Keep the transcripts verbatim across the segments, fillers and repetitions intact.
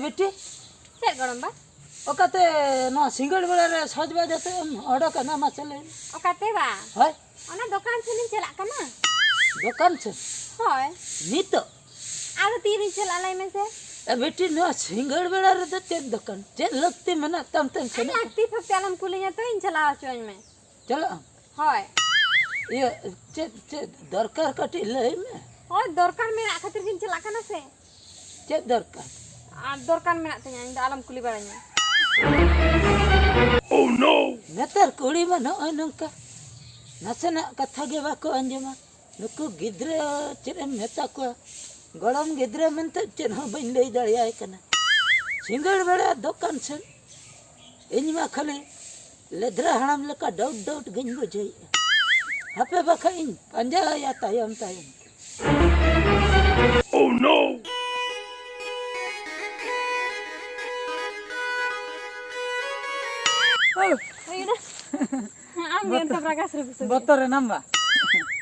ᱵᱤᱴᱤ, ᱪᱮᱫ ᱜᱚᱲᱚᱢ ᱵᱟ? ᱚᱠᱟᱛᱮ ᱱᱚᱣᱟ ᱥᱤᱸᱜᱟᱹᱲ ᱵᱮᱲᱟ ᱨᱮ ᱥᱟᱡᱽ ᱵᱟᱡᱽ ᱟᱛᱮ ᱮᱢ ᱚᱰᱚᱠ ᱮᱱᱟ, ᱢᱟᱥᱮ ᱞᱟᱹᱭ ᱢᱮ? ᱚᱠᱟᱛᱮ ᱵᱟ? ᱦᱳᱭ᱾ ᱚᱱᱟ ᱫᱚᱠᱟᱱ ᱥᱮᱱ ᱤᱧ ᱪᱟᱞᱟᱜ ᱠᱟᱱᱟ᱾ ᱫᱚᱠᱟᱱ ᱥᱮᱱ? ᱦᱳᱭ᱾ ᱱᱤᱛᱚᱜ? ᱟᱫᱚ ᱛᱤᱨᱤᱧ ᱪᱟᱞᱟᱜᱼᱟ, ᱞᱟᱹᱭ ᱢᱮᱥᱮ? ᱮ ᱵᱤᱴᱤ, ᱱᱚᱣᱟ ᱥᱤᱸᱜᱟᱹᱲ ᱵᱮᱲᱟ ᱨᱮᱫᱚ ᱪᱮᱫ ᱫᱚᱠᱟᱱ? ᱪᱮᱫ ᱞᱟᱹᱠᱛᱤ ᱢᱮᱱᱟᱜ ᱛᱟᱢ ᱛᱮᱢ ᱟᱨ ᱥᱮᱱᱚᱜᱼᱟ? ᱞᱟᱹᱠᱛᱤ ᱯᱷᱟᱹᱠᱛᱤ ᱟᱞᱚᱢ ᱠᱩᱞᱤᱧᱟ ᱛᱚ, ᱤᱧ ᱪᱟᱞᱟᱣ ᱦᱚᱪᱚᱣᱟᱹᱧ ᱢᱮ᱾ ᱪᱟᱞᱟᱜ ᱟᱢ? ᱦᱳᱭ᱾ ᱤᱭᱟᱹ, ᱪᱮᱫ, ᱪᱮᱫ ᱫᱚᱨᱠᱟᱨ ᱠᱟᱹᱴᱤᱡ ᱞᱟᱹᱭ ᱢᱮ᱾ ᱦᱳᱭ, ᱫᱚᱨᱠᱟᱨ ᱢᱮᱱᱟᱜ ᱠᱷᱟᱹᱛᱤᱨ ᱜᱤᱧ ᱪᱟᱞᱟᱜ ᱠᱟᱱᱟ ᱥᱮ᱾ ᱪᱮᱫ ᱫᱚᱨᱠᱟᱨ? ᱟᱨ ᱫᱚᱨᱠᱟᱨ ᱢᱮᱱᱟᱜ ᱛᱤᱧᱟᱹ, ᱤᱧ ᱫᱚ ᱟᱞᱚᱢ ᱠᱩᱞᱤ ᱵᱟᱲᱟᱧᱟ᱾ ᱱᱮᱛᱟᱨ ᱠᱩᱲᱤ ᱢᱟ ᱱᱚᱜᱼᱚᱭ ᱱᱚᱝᱠᱟ, ᱱᱟᱥᱮᱱᱟᱜ ᱠᱟᱛᱷᱟ ᱜᱮ ᱵᱟᱠᱚ ᱟᱸᱡᱚᱢᱟ᱾ ᱱᱩᱠᱩ ᱜᱤᱫᱽᱨᱟᱹ ᱪᱮᱫ ᱮᱢ ᱢᱮᱛᱟ ᱠᱚᱣᱟ? ᱜᱚᱲᱚᱢ ᱜᱤᱫᱽᱨᱟᱹ ᱢᱮᱱᱛᱮ ᱪᱮᱫ ᱦᱚᱸ ᱵᱟᱹᱧ ᱞᱟᱹᱭ ᱫᱟᱲᱮᱭᱟᱭ ᱠᱟᱱᱟ᱾ ᱥᱤᱸᱜᱟᱹᱲ ᱵᱮᱲᱟ ᱫᱚᱠᱟᱱ ᱥᱮᱱ ᱤᱧ ᱢᱟ ᱠᱷᱟᱹᱞᱤ ᱞᱮᱫᱽᱨᱟ ᱦᱟᱲᱟᱢ ᱞᱮᱠᱟ ᱰᱟᱹᱩᱴ ᱰᱟᱹᱩᱴ ᱜᱤᱧ ᱵᱩᱡᱷᱟᱹᱣᱮᱫᱼᱟ᱾ ᱦᱟᱯᱮ ᱵᱟᱠᱷᱟᱡ ᱤᱧ ᱯᱟᱸᱡᱟᱭᱟ ᱛᱟᱭᱚᱢ ᱛᱟᱭᱚᱢ ᱛᱮ᱾ ᱦᱩᱭᱱᱟ᱾ ᱟᱢ ᱜᱮ ᱚᱱᱠᱟ ᱵᱚᱛᱚᱨ-, ᱨᱟᱜᱟᱥ ᱨᱩᱵᱤᱥ ᱜᱮ᱾ ᱵᱚᱛᱚᱨ ᱮᱱᱟᱢ ᱵᱟ?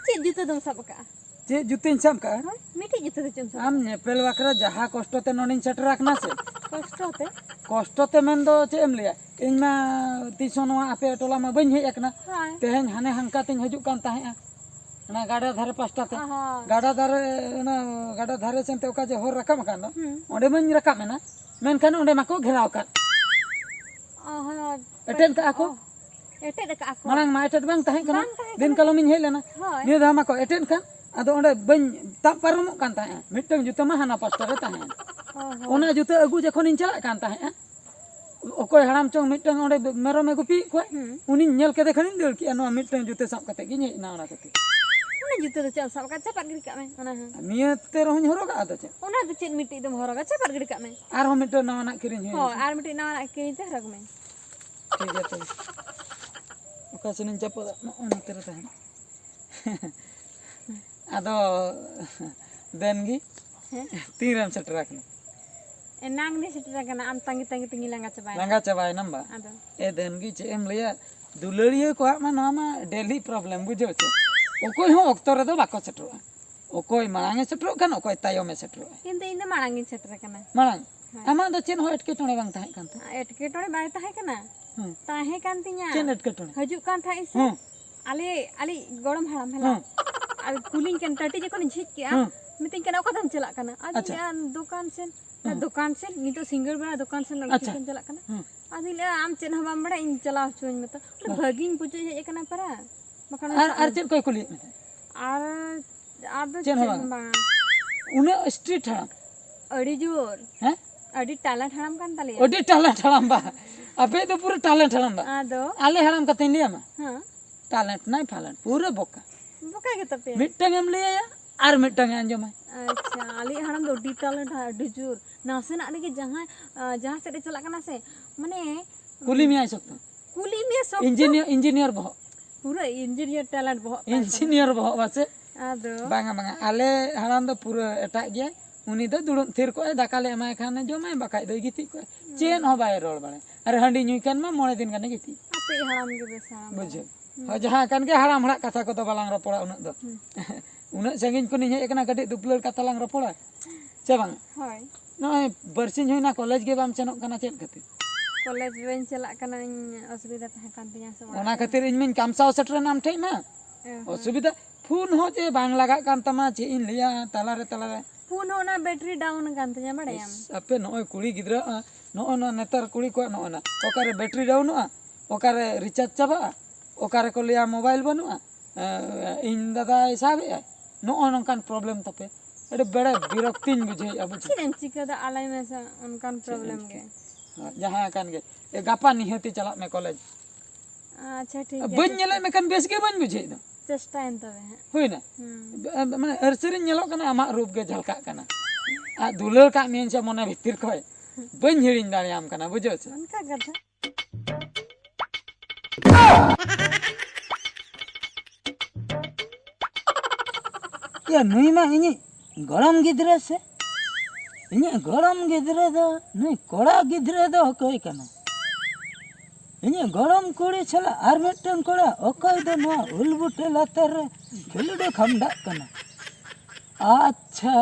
ᱪᱮᱫ ᱡᱩᱛᱟᱹ ᱫᱚᱢ ᱥᱟᱵ ᱟᱠᱟᱜᱼᱟ? ᱪᱮᱫ ᱡᱩᱛᱟᱹᱧ ᱥᱟᱵ ᱠᱟᱜᱼᱟ? ᱦᱳᱭ, ᱢᱤᱫᱴᱤᱡ ᱡᱩᱛᱟᱹ ᱫᱚ ᱪᱮᱫ ᱮᱢ ᱥᱟᱵ ᱟᱢ ᱟᱠᱟᱜᱼᱟ? ᱧᱮᱯᱮᱞ ᱵᱟᱠᱷᱨᱟ ᱡᱟᱦᱟᱸ ᱠᱚᱥᱴᱚ ᱛᱮ ᱱᱚᱰᱮᱧ ᱥᱮᱴᱮᱨ ᱟᱠᱟᱱᱟ ᱥᱮ᱾ ᱠᱚᱥᱴᱚ ᱛᱮ? ᱠᱚᱥᱴᱚ ᱛᱮ ᱢᱮᱱ ᱫᱚ ᱪᱮᱫ ᱮᱢ ᱞᱟᱹᱭᱟ? ᱤᱧ ᱢᱟ ᱛᱤᱥ ᱦᱚᱸ ᱱᱚᱣᱟ ᱟᱯᱮ ᱴᱚᱞᱟ ᱢᱟ ᱵᱟᱹᱧ ᱦᱮᱡ ᱟᱠᱟᱱᱟ᱾ ᱦᱳᱭ᱾ ᱛᱮᱦᱮᱧ ᱦᱟᱱᱮ ᱦᱟᱱᱠᱟ ᱛᱤᱧ ᱦᱤᱡᱩᱜ ᱠᱟᱱ ᱛᱟᱦᱮᱸᱜᱼᱟ᱾ ᱚᱱᱟ ᱜᱟᱰᱟ ᱫᱷᱟᱨᱮ ᱯᱟᱥᱴᱟ ᱛᱮ᱾ ᱚ ᱦᱚᱸ᱾ ᱜᱟᱰᱟ ᱫᱷᱟᱨᱮ, ᱚᱱᱟ ᱜᱟᱰᱟ ᱫᱷᱟᱨᱮ ᱥᱮᱱ ᱛᱮ ᱚᱠᱟ ᱡᱮ ᱦᱚᱨ ᱨᱟᱠᱟᱵ ᱟᱠᱟᱱ ᱫᱚ, ᱦᱩᱸ᱾ ᱚᱸᱰᱮ ᱢᱟᱧ ᱨᱟᱠᱟᱵ ᱮᱱᱟ᱾ ᱢᱮᱱᱠᱷᱟᱱ ᱚᱸᱰᱮ ᱢᱟᱠᱚ ᱜᱷᱮᱨᱟᱣ ᱟᱠᱟᱫ᱾ ᱚ ᱦᱚᱸ᱾ ᱮᱴᱮᱫ ᱠᱟᱜᱼᱟ ᱠᱚ᱾ ᱚ, ᱮᱴᱮᱫ ᱟᱠᱟᱜᱼᱟ ᱠᱚ᱾ ᱢᱟᱲᱟᱝ ᱢᱟ ᱮᱴᱮᱫ ᱵᱟᱝ ᱛᱟᱦᱮᱸ ᱠᱟᱱᱟ᱾ ᱵᱟᱝ ᱛᱟᱦᱮᱸ ᱫᱤᱱ ᱠᱟᱱᱟ᱾ ᱠᱟᱞᱚᱢᱤᱧ ᱦᱮᱡ ᱞᱮᱱᱟ᱾ ᱦᱳᱭ᱾ ᱱᱤᱭᱟᱹ ᱫᱷᱟᱣ ᱢᱟᱠᱚ ᱮᱴᱮᱫ ᱠᱟᱱ᱾ ᱟᱫᱚ ᱚᱸᱰᱮ ᱵᱟᱹᱧ ᱛᱟᱵ ᱯᱟᱨᱚᱢᱚᱜ ᱠᱟᱱ ᱛᱟᱦᱮᱸᱜᱼᱟ᱾ ᱢᱤᱫᱴᱟᱝ ᱡᱩᱛᱟᱹ ᱢᱟ ᱦᱟᱱᱟ ᱯᱟᱥᱴᱟ ᱨᱮ ᱛᱟᱦᱮᱸᱭᱮᱱ᱾ ᱚ ᱦᱚᱸ᱾ ᱚᱱᱟ ᱡᱩᱛᱟᱹ ᱟᱹᱜᱩ ᱡᱚᱠᱷᱚᱱᱤᱧ ᱪᱟᱞᱟᱜ ᱠᱟᱱ ᱛᱟᱦᱮᱸᱜᱼᱟ, ᱚᱠᱚᱭ ᱦᱟᱲᱟᱢ ᱪᱚᱝ ᱢᱤᱫᱴᱟᱝ ᱚᱸᱰᱮ ᱢᱮᱨᱚᱢᱮ ᱜᱩᱯᱤᱭᱮᱫ ᱠᱚᱣᱟ, ᱦᱩᱸ᱾ ᱩᱱᱤᱧ ᱧᱮᱞ ᱠᱮᱫᱮ ᱠᱷᱟᱱᱤᱧ ᱫᱟᱹᱲ ᱠᱮᱜᱼᱟ, ᱱᱚᱣᱟ ᱢᱤᱫᱴᱟᱝ ᱡᱩᱛᱟᱹ ᱥᱟᱵ ᱠᱟᱛᱮ ᱜᱤᱧ ᱦᱮᱡ ᱮᱱᱟ ᱚᱱᱟ ᱠᱷᱟᱹᱛᱤᱨ᱾ ᱚᱱᱟ ᱡᱩᱛᱟᱹ ᱫᱚ ᱪᱮᱫ ᱮᱢ ᱥᱟᱵ ᱟᱠᱟᱫ? ᱪᱟᱯᱟᱫ ᱜᱤᱰᱤ ᱠᱟᱜ ᱢᱮ ᱚᱱᱟ ᱦᱚᱸ᱾ ᱱᱤᱭᱟᱹ ᱛᱮ ᱨᱮᱦᱚᱸᱧ ᱦᱚᱨᱚᱜᱟ, ᱟᱫᱚ ᱪᱮᱫ? ᱚᱱᱟ ᱫᱚ ᱪᱮᱫ ᱢᱤᱫᱴᱤᱡ ᱫᱚᱢ ᱦᱚᱨᱚᱜᱟ? ᱪᱟᱯᱟᱫ ᱜᱤᱰᱤ ᱠᱟᱜ ᱢᱮ᱾ ᱟᱨᱦᱚᱸ ᱢᱤᱫᱴᱟᱝ ᱱᱟᱣᱟᱱᱟᱜ ᱠᱤᱨᱤᱧ ᱦᱩᱭᱩᱜᱼᱟ᱾ ᱦᱳᱭ, ᱟᱨ ᱢᱤᱫᱴᱤᱡ ᱱᱟᱣᱟᱱᱟᱜ ᱠᱤᱨᱤᱧ ᱛᱮ ᱦᱚᱨᱚᱜᱽ ᱢᱮ᱾ ᱴᱷᱤᱠ ᱜᱮᱭᱟ ᱛᱚᱵᱮ᱾ ᱚᱠᱟ ᱥᱮᱱᱤᱧ ᱪᱟᱯᱟᱫᱟ? ᱱᱚᱜᱼᱚ ᱱᱚᱛᱮ ᱨᱮ ᱛᱟᱦᱮᱱᱟ᱾ ᱟᱫᱚ ᱫᱮᱱ ᱜᱮ᱾ ᱦᱮᱸ? ᱛᱤᱨᱮᱢ ᱥᱮᱴᱮᱨ ᱟᱠᱟᱱᱟ? ᱮᱱᱟᱝ ᱞᱮ ᱥᱮᱴᱮᱨ ᱟᱠᱟᱱᱟ, ᱟᱢ ᱛᱟᱺᱜᱤ ᱛᱟᱺᱜᱤ ᱛᱮᱜᱮ ᱞᱟᱸᱜᱟ ᱪᱟᱵᱟᱭᱮᱱᱟ᱾ ᱞᱟᱸᱜᱟ ᱪᱟᱵᱟᱭᱮᱱᱟᱢ ᱵᱟ? ᱟᱫᱚ? ᱮ ᱫᱮᱱ ᱜᱮ, ᱪᱮᱫ ᱮᱢ ᱞᱟᱹᱭᱟ, ᱫᱩᱞᱟᱹᱲᱤᱭᱟᱹ ᱠᱚᱣᱟᱜ ᱢᱟ ᱱᱚᱣᱟ ᱢᱟ ᱰᱮᱞᱤ ᱯᱨᱚᱵᱞᱮᱢ, ᱵᱩᱡᱷᱟᱹᱣ ᱪᱮ? ᱚᱠᱚᱭ ᱦᱚᱸ ᱚᱠᱛᱚ ᱨᱮᱫᱚ ᱵᱟᱠᱚ ᱥᱮᱴᱮᱨᱚᱜᱼᱟ᱾ ᱚᱠᱚᱭ ᱢᱟᱲᱟᱝ ᱮ ᱥᱮᱴᱮᱨᱚᱜ ᱠᱷᱟᱱ, ᱚᱠᱚᱭ ᱛᱟᱭᱚᱢ ᱮ ᱥᱮᱴᱮᱨᱚᱜᱼᱟ᱾ ᱠᱤᱱᱛᱩ ᱤᱧ ᱫᱚ ᱢᱟᱲᱟᱝ ᱜᱤᱧ ᱥᱮᱴᱮᱨ ᱟᱠᱟᱱᱟ᱾ ᱢᱟᱲᱟᱝ? ᱟᱢᱟᱜ ᱫᱚ ᱪᱮᱫ ᱦᱚᱸ ᱮᱴᱠᱮᱴᱚᱬᱮ ᱵᱟᱝ ᱛᱟᱦᱮᱸ ᱠᱟᱱ ᱛᱟᱢᱟ? ᱮᱴᱠᱮᱴᱚᱬᱮ ᱵᱟᱭ ᱛᱟᱦᱮᱸ ᱠᱟᱱᱟ᱾ ᱦᱮᱸ᱾ ᱛᱟᱦᱮᱸ ᱠᱟᱱ ᱛᱤᱧᱟ᱾ ᱪᱮᱫ ᱮᱴᱠᱮᱴᱚᱬᱮ? ᱦᱤᱡᱩᱜ ᱠᱟᱱ ᱛᱟᱦᱮᱸᱫ ᱤᱧ ᱥᱮ᱾ ᱦᱮᱸ᱾ ᱟᱞᱮ, ᱟᱞᱮ ᱜᱚᱲᱚᱢ ᱦᱟᱲᱟᱢ ᱦᱮᱞᱟ᱾ ᱦᱮᱸ᱾ ᱟᱨ ᱠᱩᱞᱤᱧ ᱠᱟᱱᱟ, ᱴᱟᱴᱤ ᱡᱚᱠᱷᱚᱱᱤᱧ ᱡᱷᱤᱡ ᱠᱮᱜᱼᱟ, ᱦᱮᱸ᱾ ᱢᱤᱛᱟᱹᱧ ᱠᱟᱱᱟ, "ᱚᱠᱟ ᱛᱮᱢ ᱪᱟᱞᱟᱜ ᱠᱟᱱᱟ?" ᱟᱫᱚᱧ ᱟᱪᱪᱷᱟ᱾ ᱞᱟᱹᱭᱟ, "ᱫᱚᱠᱟᱱ ᱥᱮᱱ᱾" ᱦᱮᱸ᱾ ᱫᱚᱠᱟᱱ ᱥᱮᱱ? ᱱᱤᱛᱚᱜ ᱥᱤᱸᱜᱟᱹᱲ ᱵᱮᱲᱟ ᱫᱚᱠᱟᱱ ᱥᱮᱱ ᱟᱪᱪᱷᱟ᱾ ᱪᱮᱫ ᱮᱢ ᱪᱟᱞᱟᱜ ᱠᱟᱱᱟ? ᱦᱮᱸ᱾ ᱟᱫᱚᱧ ᱞᱟᱹᱭᱟ, "ᱟᱢ ᱪᱮᱫ ᱦᱚᱸ ᱵᱟᱢ ᱵᱟᱲᱟᱭᱟ, ᱤᱧ ᱪᱟᱞᱟᱣ ᱦᱚᱪᱚᱣᱟᱹᱧ ᱢᱮ ᱛᱚ᱾" ᱦᱮᱸ᱾ ᱵᱷᱟᱹᱜᱤᱧ ᱵᱩᱡᱷᱟᱹᱣ ᱦᱮᱡ ᱟᱠᱟᱱᱟ ᱯᱟᱨᱟ᱾ ᱵᱟᱠᱷᱟᱱ ᱟᱨ, ᱟᱨ ᱪᱮᱫ ᱠᱚᱭ ᱠᱩᱞᱤᱭᱮᱫ ᱢᱮ ᱛᱟᱦᱮᱸᱫ? ᱟᱨ, ᱟᱨ ᱫᱚ ᱪᱮᱫ ᱪᱮᱫ ᱦᱚᱸ ᱦᱚᱸ ᱵᱟᱝ᱾ ᱵᱟᱝ᱾ ᱩᱱᱟᱹᱜ strict ᱦᱟᱲᱟᱢ? ᱟᱹᱰᱤ ᱡᱳᱨ᱾ ᱦᱮᱸ? ᱟᱹᱰᱤ talent ᱦᱟᱲᱟᱢ ᱠᱟᱱ ᱛᱟᱞᱮᱭᱟ᱾ ᱟᱹᱰᱤ talent ᱦᱟᱲᱟᱢ ᱵᱟ᱾ ᱟᱯᱮ ᱫᱚ ᱯᱩᱨᱟᱹ talent ᱦᱟᱲᱟᱢ ᱵᱟ᱾ ᱟᱫᱚ? ᱟᱞᱮ ᱦᱟᱲᱟᱢ ᱠᱟᱛᱷᱟᱧ ᱞᱟᱹᱭ ᱟᱢᱟ? ᱦᱮᱸ᱾ Talent ᱱᱟᱭ ᱯᱷᱟᱞᱮᱱ, ᱯᱩᱨᱟᱹ ᱵᱚᱠᱟ᱾ ᱵᱚᱠᱟ ᱜᱮ ᱛᱟᱯᱮ᱾ ᱢᱤᱫᱴᱟᱝ ᱮᱢ ᱞᱟᱹᱭ ᱟᱭᱟ, ᱟᱨ ᱢᱤᱫᱴᱟᱝ ᱮ ᱟᱸᱡᱚᱢᱟᱭ᱾ ᱟᱪᱪᱷᱟ, ᱟᱞᱮᱭᱤᱡ ᱦᱟᱲᱟᱢ ᱫᱚ ᱟᱹᱰᱤ talent, ᱟᱹᱰᱤ ᱡᱳᱨ᱾ ᱱᱟᱥᱮᱱᱟᱜ ᱨᱮᱜᱮ ᱡᱟᱦᱟᱸᱭ, ᱟ, ᱡᱟᱦᱟᱸ ᱥᱮᱫ ᱮ ᱪᱟᱞᱟᱜ ᱠᱟᱱᱟ ᱥᱮ, ᱢᱟᱱᱮ, ᱠᱩᱞᱤ ᱢᱮᱭᱟᱭ ᱥᱚᱠᱛᱚ᱾ ᱠᱩᱞᱤ ᱢᱮᱭᱟ ᱥᱚᱠᱛᱚ᱾ Engineer, engineer ᱵᱚᱦᱚᱜ᱾ ᱯᱩᱨᱟᱹ engineer talent ᱵᱚᱦᱚᱜ ᱛᱟᱭ ᱠᱟᱱᱟ᱾ Engineer ᱵᱚᱦᱚᱜ ᱵᱟᱥᱮ? ᱟᱫᱚ? ᱵᱟᱝᱟ, ᱵᱟᱝᱟ, ᱟᱞᱮ ᱦᱟᱲᱟᱢ ᱫᱚ ᱯᱩᱨᱟᱹ ᱮᱴᱟᱜ ᱜᱮᱭᱟᱭ᱾ ᱩᱱᱤ ᱫᱚ ᱫᱩᱲᱩᱵ ᱛᱷᱤᱨ ᱠᱚᱜᱼᱟᱭ, ᱫᱟᱠᱟ ᱞᱮ ᱮᱢᱟᱭ ᱠᱷᱟᱱ ᱡᱚᱢᱟᱭ, ᱵᱟᱠᱷᱟᱡ ᱫᱚᱭ ᱜᱤᱛᱤᱡ ᱠᱚᱜᱼᱟᱭ᱾ ᱦᱩᱸ᱾ ᱪᱮᱫ ᱦᱚᱸ ᱵᱟᱭ ᱨᱚᱲ ᱵᱟᱲᱟᱭᱟ᱾ ᱟᱨ ᱦᱟᱺᱰᱤ ᱧᱩᱭ ᱠᱷᱟᱱ ᱢᱟ ᱢᱚᱬᱮ ᱫᱤᱱ ᱜᱟᱱᱮ ᱜᱤᱛᱤᱡ᱾ ᱟᱯᱮᱭᱤᱡ ᱦᱟᱲᱟᱢ ᱜᱮ ᱵᱮᱥ ᱦᱟᱲᱟᱢ ᱵᱩᱡᱷᱟᱹᱣ᱾ ᱠᱟᱱᱟ᱾ ᱦᱩᱸ᱾ ᱦᱳᱭ, ᱡᱟᱦᱟᱸ ᱠᱟᱱ ᱜᱮ, ᱦᱟᱲᱟᱢ ᱦᱚᱲᱟᱜ ᱠᱟᱛᱷᱟ ᱠᱚᱫᱚ ᱵᱟᱞᱟᱝ ᱨᱚᱯᱚᱲᱟ ᱩᱱᱟᱹᱜ ᱫᱚ᱾ ᱦᱩᱸ᱾ ᱩᱱᱟᱹᱜ ᱥᱟᱺᱜᱤᱧ ᱠᱷᱚᱱᱤᱧ ᱦᱮᱡ ᱟᱠᱟᱱᱟ, ᱠᱟᱹᱴᱤᱡ ᱫᱩᱯᱞᱟᱹᱲ ᱠᱟᱛᱷᱟ ᱞᱟᱝ ᱨᱚᱯᱚᱲᱟ, ᱥᱮ ᱵᱟᱝ? ᱦᱳᱭ᱾ ᱱᱚᱜᱼᱚᱭ ᱵᱟᱨᱥᱤᱧ ᱦᱩᱭᱱᱟ, ᱠᱚᱞᱮᱡᱽ ᱜᱮ ᱵᱟᱢ ᱥᱮᱱᱚᱜ ᱠᱟᱱᱟ, ᱪᱮᱫ ᱠᱷᱟᱹᱛᱤᱨ? ᱠᱚᱞᱮᱡᱽ ᱵᱟᱹᱧ ᱪᱟᱞᱟᱜ ᱠᱟᱱᱟ, ᱤᱧ ᱚᱥᱩᱵᱤᱫᱷᱟ ᱛᱟᱦᱮᱸ ᱠᱟᱱ ᱛᱤᱧᱟᱹ ᱥᱮ ᱚᱲᱟᱜ ᱚᱱᱟ ᱨᱮ᱾ ᱠᱷᱟᱹᱛᱤᱨ ᱤᱧ ᱢᱟᱧ ᱠᱟᱢᱥᱟᱣ ᱥᱮᱴᱮᱨᱮᱱᱟ ᱟᱢ ᱴᱷᱮᱡ ᱢᱟ᱾ ᱚ, ᱦᱚᱸ᱾ ᱚᱥᱩᱵᱤᱫᱷᱟ, ᱯᱷᱳᱱ ᱦᱚᱸ ᱪᱮ ᱵᱟᱝ ᱞᱟᱜᱟᱜ ᱠᱟᱱ ᱛᱟᱢᱟ, ᱪᱮᱫ ᱤᱧ ᱞᱟᱹᱭᱟ, ᱛᱟᱞᱟᱨᱮ, ᱛᱟᱞᱟᱨᱮ᱾ ᱯᱷᱳᱱ ᱦᱚᱸ ᱚᱱᱟ battery down ᱟᱠᱟᱱ ᱛᱤᱧᱟᱹ, ᱵᱟᱲᱟᱭᱟᱢ᱾ ᱤᱥ, ᱟᱯᱮ ᱱᱚᱜᱼᱚᱭ ᱠᱩᱲᱤ ᱜᱤᱫᱽᱨᱟᱹ, ᱟ, ᱱᱚᱜᱼᱚ ᱱᱚᱣᱟ ᱱᱮᱛᱟᱨ ᱠᱩᱲᱤ ᱠᱚᱣᱟᱜ ᱱᱚᱜᱼᱚ ᱱᱟ, ᱚᱠᱟᱨᱮ battery downᱚᱜᱼᱟ, ᱚᱠᱟᱨᱮ recharge ᱪᱟᱵᱟᱜᱼᱟ, ᱚᱠᱟ ᱨᱮᱠᱚ ᱞᱟᱹᱭᱟ mobile ᱵᱟᱹᱱᱩᱜᱼᱟ, ᱮ, ᱤᱧ ᱫᱟᱫᱟᱭ ᱥᱟᱵᱮᱜᱼᱟᱭ, ᱱᱚᱜᱼᱚ ᱱᱚᱝᱠᱟᱱ problem ᱛᱟᱯᱮ᱾ ᱟᱹᱰᱤ ᱵᱮᱲᱮ ᱵᱤᱨᱚᱠᱛᱤᱧ ᱵᱩᱡᱷᱟᱹᱣᱮᱫᱼᱟ, ᱵᱩᱡᱷᱟᱹᱣ᱾ ᱪᱮᱫ ᱮᱢ ᱪᱤᱠᱟᱹ ᱫᱟ, ᱟᱞᱟᱭ ᱢᱮᱥᱮ, ᱚᱱᱠᱟᱱ ᱪᱮᱫ ᱮᱢ problem ᱪᱤᱠᱟᱹ? ᱜᱮ᱾ ᱦᱮᱸ, ᱡᱟᱦᱟᱸ ᱠᱟᱱ ᱜᱮ᱾ ᱮ, ᱜᱟᱯᱟ ᱱᱤᱦᱟᱹᱛᱤ ᱪᱟᱞᱟᱜ ᱢᱮ ᱠᱚᱞᱮᱡᱽ᱾ ᱟᱪᱪᱷᱟ, ᱴᱷᱤᱠ ᱜᱮᱭᱟ, ᱵᱟᱹᱧ ᱪᱮᱥᱴᱟ᱾ ᱧᱮᱞᱮᱫ ᱢᱮᱠᱷᱟᱱ ᱵᱮᱥ ᱜᱮ ᱵᱟᱹᱧ ᱵᱩᱡᱷᱟᱹᱣᱮᱫ ᱫᱚ᱾ ᱪᱮᱥᱴᱟᱭᱮᱱ ᱛᱚᱵᱮ ᱦᱟᱸᱜ᱾ ᱦᱩᱭᱱᱟ? ᱦᱩᱸ᱾ ᱵ-, ᱢᱟᱱᱮ ᱟᱹᱨᱥᱤᱨᱤᱧ ᱧᱮᱞᱚᱜ ᱠᱟᱱᱟ, ᱟᱢᱟᱜ ᱨᱩᱯ ᱜᱮ ᱡᱷᱟᱞᱠᱟᱜ ᱠᱟᱱᱟ᱾ ᱟᱨ ᱫᱩᱞᱟᱹᱲ ᱠᱟᱜ ᱢᱤᱭᱟᱹᱧ ᱥᱮ ᱢᱚᱱᱮ ᱵᱷᱤᱛᱤᱨ ᱠᱷᱚᱡ᱾ ᱵᱟᱹᱧ ᱦᱤᱲᱤᱧ ᱫᱟᱲᱮᱭᱟᱢ ᱠᱟᱱᱟ, ᱵᱩᱡᱷᱟᱹᱣ ᱥᱮ? ᱚᱱᱠᱟ ᱠᱟᱛᱷᱟ᱾ ᱭᱟ, ᱱᱩᱭ ᱢᱟ ᱤᱧᱤᱡ ᱜᱚᱲᱚᱢ ᱜᱤᱫᱽᱨᱟᱹ ᱥᱮ? ᱤᱧᱤᱡ ᱜᱚᱲᱚᱢ ᱜᱤᱫᱽᱨᱟᱹ ᱫᱚ, ᱱᱩᱭ ᱠᱚᱲᱟ ᱜᱤᱫᱽᱨᱟᱹ ᱫᱚ ᱚᱠᱚᱭ ᱠᱟᱱᱟ? ᱤᱧᱤᱡ ᱜᱚᱲᱚᱢ ᱠᱩᱲᱤ ᱥᱟᱞᱟᱜ ᱟᱨ ᱢᱤᱫᱴᱟᱝ ᱠᱚᱲᱟ, ᱚᱠᱚᱭ ᱫᱚ ᱱᱚᱣᱟ ᱩᱞ ᱵᱩᱴᱟᱹ ᱞᱟᱛᱟᱨ ᱨᱮ ᱠᱷᱮᱞᱳᱰᱮ ᱠᱷᱟᱢᱰᱟᱜ ᱠᱟᱱᱟ? ᱟᱪᱪᱷᱟ,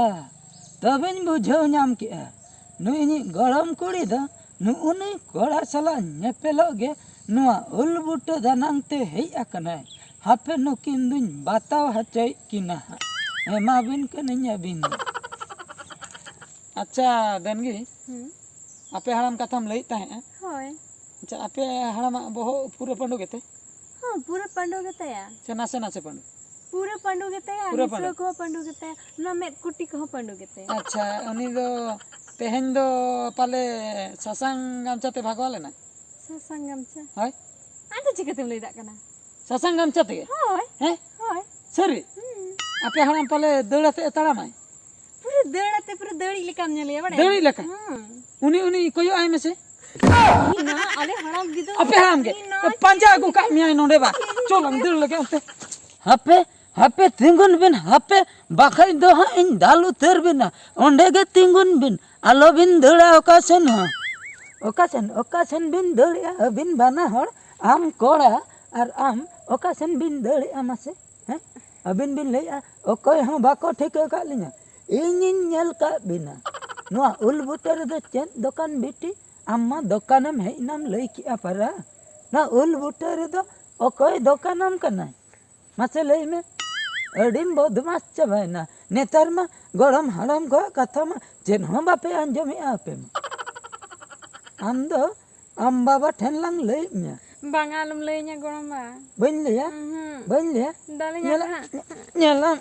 ᱛᱚᱵᱮᱧ ᱵᱩᱡᱷᱟᱹᱣ ᱧᱟᱢ ᱠᱮᱜᱼᱟ᱾ ᱱᱩᱭ ᱤᱧᱤᱡ ᱜᱚᱲᱚᱢ ᱠᱩᱲᱤ ᱫᱚ ᱱᱩᱜᱼᱩ ᱱᱩᱭ ᱠᱚᱲᱟ ᱥᱟᱞᱟᱜ ᱧᱮᱯᱮᱞᱚᱜ ᱜᱮ ᱱᱚᱣᱟ ᱩᱞ ᱵᱩᱴᱟᱹ ᱫᱟᱱᱟᱝ ᱛᱮ ᱦᱮᱡ ᱟᱠᱟᱱᱟᱭ᱾ ᱦᱟᱯᱮ ᱱᱩᱠᱤᱱ ᱫᱩᱧ ᱵᱟᱛᱟᱣ ᱦᱚᱪᱚᱭᱮᱫ ᱠᱤᱱᱟ ᱦᱟᱸᱜ᱾ ᱮᱢᱟᱵᱤᱱ ᱠᱟᱹᱱᱟᱹᱧ ᱟᱹᱵᱤᱱ ᱫᱚ᱾ ᱟᱪᱪᱷᱟ, ᱰᱟᱹᱱᱜᱤ, ᱦᱩᱸ᱾ ᱟᱯᱮ ᱦᱟᱲᱟᱢ ᱠᱟᱛᱷᱟᱢ ᱞᱟᱹᱭᱮᱫ ᱛᱟᱦᱮᱸᱜᱼᱟ᱾ ᱦᱳᱭ᱾ ᱟᱪᱪᱷᱟ, ᱟᱯᱮ ᱦᱟᱲᱟᱢᱟᱜ ᱵᱚᱦᱚᱜ ᱯᱩᱨᱟᱹ ᱯᱟᱹᱰᱩ ᱜᱮᱛᱮ? ᱦᱚᱸ, ᱯᱩᱨᱟᱹ ᱯᱟᱹᱰᱩ ᱜᱮᱛᱟᱭᱟ᱾ ᱥᱮ ᱱᱟᱥᱮ ᱱᱟᱥᱮ ᱯᱟᱹᱰᱩ? ᱯᱩᱨᱟᱹ ᱯᱟᱹᱰᱩ ᱜᱮᱛᱟᱭᱟ, ᱯᱩᱨᱟᱹ ᱱᱤᱥᱣᱟᱹ ᱯᱟᱹᱰᱩ᱾ ᱠᱚᱦᱚᱸ ᱯᱟᱹᱰᱩ ᱜᱮᱛᱟᱭᱟ, ᱱᱚᱣᱟ ᱢᱮᱫ ᱠᱩᱴᱤ ᱠᱚᱦᱚᱸ ᱯᱟᱹᱰᱩ ᱜᱮᱛᱟᱭᱟ᱾ ᱟᱪᱪᱷᱟ, ᱩᱱᱤ ᱫᱚ ᱛᱮᱦᱮᱧ ᱫᱚ ᱯᱟᱞᱮ ᱥᱟᱥᱟᱝ ᱜᱟᱢᱪᱷᱟ ᱛᱮ ᱵᱷᱟᱜᱟᱣ ᱞᱮᱱᱟ? ᱥᱟᱥᱟᱝ ᱜᱟᱢᱪᱷᱟ? ᱦᱳᱭ᱾ ᱟᱫᱚ ᱪᱤᱠᱟᱹᱛᱮᱢ ᱞᱟᱹᱭ ᱫᱟᱲᱮᱭᱟᱜ ᱠᱟᱱᱟ? ᱥᱟᱥᱟᱝ ᱜᱟᱢᱪᱷᱟ ᱛᱮᱜᱮ? ᱦᱳᱭ᱾ ᱦᱮᱸ? ᱦᱳᱭ᱾ ᱥᱟᱹᱨᱤ? ᱦᱩᱸ᱾ ᱟᱯᱮ ᱦᱟᱲᱟᱢ ᱯᱟᱞᱮ ᱫᱟᱹᱲ ᱟᱛᱮ ᱮ ᱛᱟᱲᱟᱢᱟᱭ? ᱯᱩᱨᱟᱹ ᱫᱟᱹᱲ ᱟᱛᱮ, ᱯᱩᱨᱟᱹ ᱫᱟᱹᱲᱤᱡ ᱞᱮᱠᱟᱢ ᱧᱮᱞᱮᱭᱟ, ᱵᱟᱲᱟᱭᱟᱢ? ᱫᱟᱹᱲᱤᱡ ᱞᱮᱠᱟ? ᱦᱩᱸ᱾ ᱩᱱᱤ, ᱩᱱᱤ ᱠᱚᱭᱚᱜ ᱟᱭ ᱢᱮᱥᱮ᱾ ᱤᱧ ᱢᱟ, ᱟᱞᱮ ᱦᱟᱲᱟᱢ ᱜᱤᱫᱟᱹᱨ ᱟᱯᱮ ᱦᱟᱲᱟᱢ ᱜᱮ᱾ ᱤᱧ ᱱᱚᱣᱟ ᱯᱟᱸᱡᱟ ᱟᱹᱜᱩ ᱠᱟᱜ ᱢᱮᱭᱟᱭ ᱱᱚᱰᱮ ᱵᱟ᱾ ᱪᱚᱞᱟᱝ ᱫᱟᱹᱲ ᱞᱮᱜᱮ ᱚᱱᱛᱮ᱾ ᱦᱟᱯᱮ, ᱦᱟᱯᱮ ᱛᱤᱸᱜᱩᱱ ᱵᱤᱱ, ᱦᱟᱯᱮ, ᱵᱟᱠᱷᱟᱡ ᱫᱚ ᱦᱟᱸᱜ ᱤᱧ ᱫᱟᱞ ᱩᱛᱟᱹᱨ ᱵᱤᱱᱟ᱾ ᱚᱸᱰᱮ ᱜᱮ ᱛᱤᱸᱜᱩᱱ ᱵᱤᱱ, ᱟᱞᱚ ᱵᱤᱱ ᱫᱟᱹᱲᱟ ᱚᱠᱟ ᱥᱮᱱ ᱦᱚᱸ᱾ ᱚᱠᱟ ᱥᱮᱱ, ᱚᱠᱟ ᱥᱮᱱ ᱵᱤᱱ ᱫᱟᱹᱲᱮᱜᱼᱟ ᱟᱹᱵᱤᱱ ᱵᱟᱱᱟ ᱦᱚᱲ, ᱟᱢ ᱠᱚᱲᱟ ᱟᱨ ᱟᱢ, ᱚᱠᱟ ᱥᱮᱱ ᱵᱤᱱ ᱫᱟᱹᱲᱮᱜᱼᱟ ᱢᱟᱥᱮ? ᱦᱮᱸ? ᱟᱹᱵᱤᱱ ᱵᱤᱱ ᱞᱟᱹᱭᱮᱜᱼᱟ, ᱚᱠᱚᱭ ᱦᱚᱸ ᱵᱟᱠᱚ ᱴᱷᱤᱠᱟᱹ ᱠᱟᱜ ᱞᱤᱧᱟ᱾ ᱤᱧᱤᱧ ᱧᱮᱞ ᱠᱟᱜ ᱵᱤᱱᱟ᱾ ᱱᱚᱣᱟ ᱩᱞ ᱵᱩᱴᱟᱹ ᱨᱮᱫᱚ ᱪᱮᱫ ᱫᱚᱠᱟᱱ ᱵᱤᱴᱤ? ᱟᱢ ᱢᱟ ᱫᱚᱠᱟᱱᱮᱢ ᱦᱮᱡ ᱮᱱᱟᱢ ᱞᱟᱹᱭ ᱠᱮᱜᱼᱟ ᱯᱟᱨᱟ᱾ ᱱᱚᱣᱟ ᱩᱞ ᱵᱩᱴᱟᱹ ᱨᱮᱫᱚ ᱚᱠᱚᱭ ᱫᱚᱠᱟᱱᱟᱢ ᱠᱟᱱᱟᱭ? ᱢᱟᱥᱮ ᱞᱟᱹᱭ ᱢᱮ᱾ ᱟᱹᱰᱤᱢ ᱵᱚᱫᱢᱟᱥ ᱪᱟᱵᱟᱭᱮᱱᱟ᱾ ᱱᱮᱛᱟᱨ ᱢᱟ ᱜᱚᱲᱚᱢ ᱦᱟᱲᱟᱢ ᱠᱚᱣᱟᱜ ᱠᱟᱛᱷᱟ ᱢᱟ ᱪᱮᱫ ᱦᱚᱸ ᱵᱟᱯᱮ ᱟᱸᱡᱚᱢᱮᱜᱼᱟ ᱟᱯᱮ ᱢᱟ᱾ ᱟᱢ ᱫᱚ ᱟᱢ ᱵᱟᱵᱟ ᱴᱷᱮᱱ ᱞᱟᱝ ᱞᱟᱹᱭᱮᱫ ᱢᱮᱭᱟ᱾ ᱵᱟᱝᱟ, ᱟᱞᱚᱢ ᱞᱟᱹᱭᱟᱹᱧᱟ ᱜᱚᱲᱚᱢ ᱵᱟ᱾ ᱵᱟᱹᱧ ᱞᱟᱹᱭᱟ? ᱩᱸᱦᱩᱸ᱾ ᱵᱟᱹᱧ ᱞᱟᱹᱭᱟ? ᱫᱟᱞᱮᱧᱟ ᱧᱮᱞᱟᱢ, ᱦᱟᱸᱜ᱾ ᱧᱮᱞᱟᱢ᱾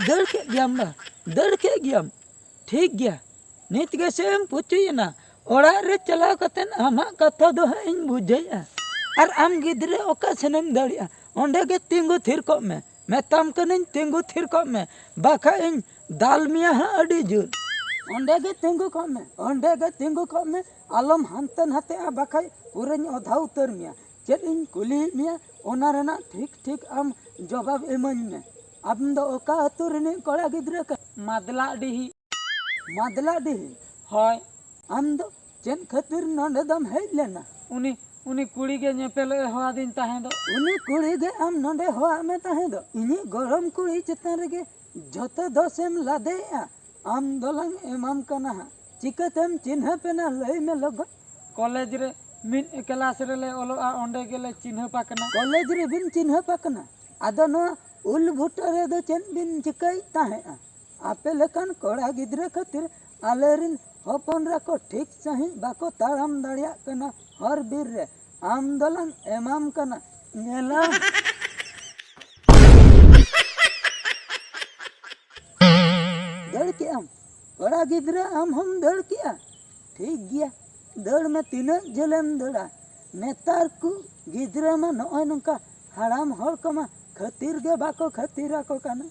ᱫᱟᱹᱲ ᱠᱮᱫ ᱜᱮᱭᱟᱢ ᱵᱟ? ᱫᱟᱹᱲ ᱠᱮᱫ ᱜᱮᱭᱟᱢ? ᱴᱷᱤᱠ ᱜᱮᱭᱟ, ᱱᱤᱛ ᱜᱮᱥᱮᱢ ᱯᱩᱪᱩᱭᱮᱱᱟ᱾ ᱚᱲᱟᱜ ᱨᱮ ᱪᱟᱞᱟᱣ ᱠᱟᱛᱮᱫ ᱟᱢᱟᱜ ᱠᱟᱛᱷᱟ ᱫᱚ ᱦᱟᱸᱜ ᱤᱧ ᱵᱩᱡᱷᱟᱹᱣᱮᱫᱼᱟ᱾ ᱟᱨ ᱟᱢ ᱜᱤᱫᱽᱨᱟᱹ ᱚᱠᱟ ᱥᱮᱱᱮᱢ ᱫᱟᱹᱲᱮᱜᱼᱟ? ᱚᱸᱰᱮ ᱜᱮ ᱛᱤᱸᱜᱩ ᱛᱷᱤᱨ ᱠᱚᱜ ᱢᱮ᱾ ᱢᱮᱛᱟᱢ ᱠᱟᱹᱱᱟᱹᱧ ᱛᱤᱸᱜᱩ ᱛᱷᱤᱨ ᱠᱚᱜ ᱢᱮ, ᱵᱟᱠᱷᱟᱡ ᱤᱧ ᱫᱟᱞ ᱢᱮᱭᱟ ᱦᱟᱸᱜ ᱟᱹᱰᱤ ᱡᱳᱨ᱾ ᱚᱸᱰᱮ ᱜᱮ ᱛᱤᱸᱜᱩ ᱠᱚᱜ ᱢᱮ, ᱚᱸᱰᱮ ᱜᱮ ᱛᱤᱸᱜᱩ ᱠᱚᱜ ᱢᱮ, ᱟᱞᱚᱢ ᱦᱟᱱᱛᱮ ᱱᱟᱛᱮᱜᱼᱟ, ᱵᱟᱠᱷᱟᱡ ᱯᱩᱨᱟᱹᱧ ᱚᱫᱷᱟ ᱩᱛᱟᱹᱨ ᱢᱮᱭᱟ᱾ ᱪᱮᱫ ᱤᱧ ᱠᱩᱞᱤᱭᱮᱫ ᱢᱮᱭᱟ ᱚᱱᱟ ᱨᱮᱱᱟᱜ ᱴᱷᱤᱠ ᱴᱷᱤᱠ ᱟᱢ ᱡᱚᱵᱟᱵ ᱤᱢᱟᱹᱧ ᱢᱮ᱾ ᱟᱢ ᱫᱚ ᱚᱠᱟ ᱟᱹᱛᱩ ᱨᱤᱱᱤᱡ ᱠᱚᱲᱟ ᱜᱤᱫᱽᱨᱟᱹ ᱠᱟᱱᱟ? ᱢᱟᱫᱽᱞᱟ ᱰᱤᱦᱤ᱾ ᱢᱟᱫᱽᱞᱟ ᱰᱤᱦᱤ? ᱦᱳᱭ᱾ ᱟᱢ ᱫᱚ ᱪᱮᱫ ᱠᱷᱟᱹᱛᱤᱨ ᱱᱚᱰᱮ ᱫᱚᱢ ᱦᱮᱡ ᱞᱮᱱᱟ? ᱩᱱᱤ, ᱩᱱᱤ ᱠᱩᱲᱤ ᱜᱮ ᱧᱮᱯᱮᱞᱚᱜ ᱮ ᱦᱚᱦᱚᱣᱟᱫᱤᱧ ᱛᱟᱦᱮᱸ ᱫᱚ᱾ ᱩᱱᱤ ᱠᱩᱲᱤ ᱜᱮ ᱟᱢ ᱱᱚᱰᱮ ᱦᱚᱦᱚᱣᱟᱫ ᱢᱮ ᱛᱟᱦᱮᱸ ᱫᱚ? ᱤᱧᱤᱡ ᱜᱚᱲᱚᱢ ᱠᱩᱲᱤ ᱪᱮᱛᱟᱱ ᱨᱮᱜᱮ ᱡᱷᱚᱛᱚ ᱫᱳᱥᱮᱢ ᱞᱟᱫᱮᱭᱮᱜᱼᱟ, ᱟᱢ ᱫᱚᱞᱟᱝ ᱮᱢᱟᱢ ᱠᱟᱱᱟ ᱦᱟᱸᱜ᱾ ᱪᱤᱠᱟᱹᱛᱮᱢ ᱪᱤᱱᱦᱟᱹᱯ ᱮᱱᱟ, ᱞᱟᱹᱭ ᱢᱮ ᱞᱚᱜᱚᱱ᱾ ᱠᱚᱞᱮᱡᱽ ᱨᱮ ᱢᱤᱫ ᱠᱞᱟᱥ ᱨᱮᱞᱮ ᱚᱞᱚᱜᱼᱟ, ᱚᱸᱰᱮ ᱜᱮᱞᱮ ᱪᱤᱱᱦᱟᱹᱯ ᱟᱠᱟᱱᱟ᱾ ᱠᱚᱞᱮᱡᱽ ᱨᱮᱵᱤᱱ ᱪᱤᱱᱦᱟᱹᱯ ᱟᱠᱟᱱᱟ? ᱟᱫᱚ ᱱᱚᱣᱟ ᱩᱞ ᱵᱩᱴᱟᱹ ᱨᱮᱫᱚ ᱪᱮᱫ ᱵᱤᱱ ᱪᱤᱠᱟᱹᱭᱮᱫ ᱛᱟᱦᱮᱸᱫᱼᱟ? ᱟᱯᱮ ᱞᱮᱠᱟᱱ ᱠᱚᱲᱟ ᱜᱤᱫᱽᱨᱟᱹ ᱠᱷᱟᱹᱛᱤᱨ ᱟᱞᱮᱨᱤᱱ ᱦᱚᱯᱚᱱᱨᱟ ᱠᱚ ᱴᱷᱤᱠ ᱥᱟᱺᱦᱤᱡ ᱵᱟᱠᱚ ᱛᱟᱲᱟᱢ ᱫᱟᱲᱮᱭᱟᱜ ᱠᱟᱱᱟ ᱦᱚᱨ ᱵᱤᱨ ᱨᱮ᱾ ᱟᱢ ᱫᱚᱞᱟᱝ ᱮᱢᱟᱢ ᱠᱟᱱᱟ, ᱧᱮᱞᱟᱢ᱾ ᱫᱟᱹᱲ ᱠᱮᱜᱼᱟᱢ? ᱠᱚᱲᱟ ᱜᱤᱫᱽᱨᱟᱹ, ᱟᱢ ᱦᱚᱢ ᱫᱟᱹᱲ ᱠᱮᱜᱼᱟ? ᱴᱷᱤᱠ ᱜᱮᱭᱟ, ᱫᱟᱹᱲ ᱢᱮ, ᱛᱤᱱᱟᱹᱜ ᱡᱷᱟᱹᱞᱮᱢ ᱫᱟᱹᱲᱟ᱾ ᱱᱮᱛᱟᱨ ᱠᱚ ᱜᱤᱫᱽᱨᱟᱹ ᱢᱟ ᱱᱚᱜᱼᱚᱭ ᱱᱚᱝᱠᱟ ᱦᱟᱲᱟᱢ ᱦᱚᱲ ᱠᱚᱢᱟ ᱠᱷᱟᱹᱛᱤᱨ ᱜᱮ ᱵᱟᱠᱚ ᱠᱷᱟᱹᱛᱤᱨᱟᱠᱚ ᱠᱟᱱᱟ᱾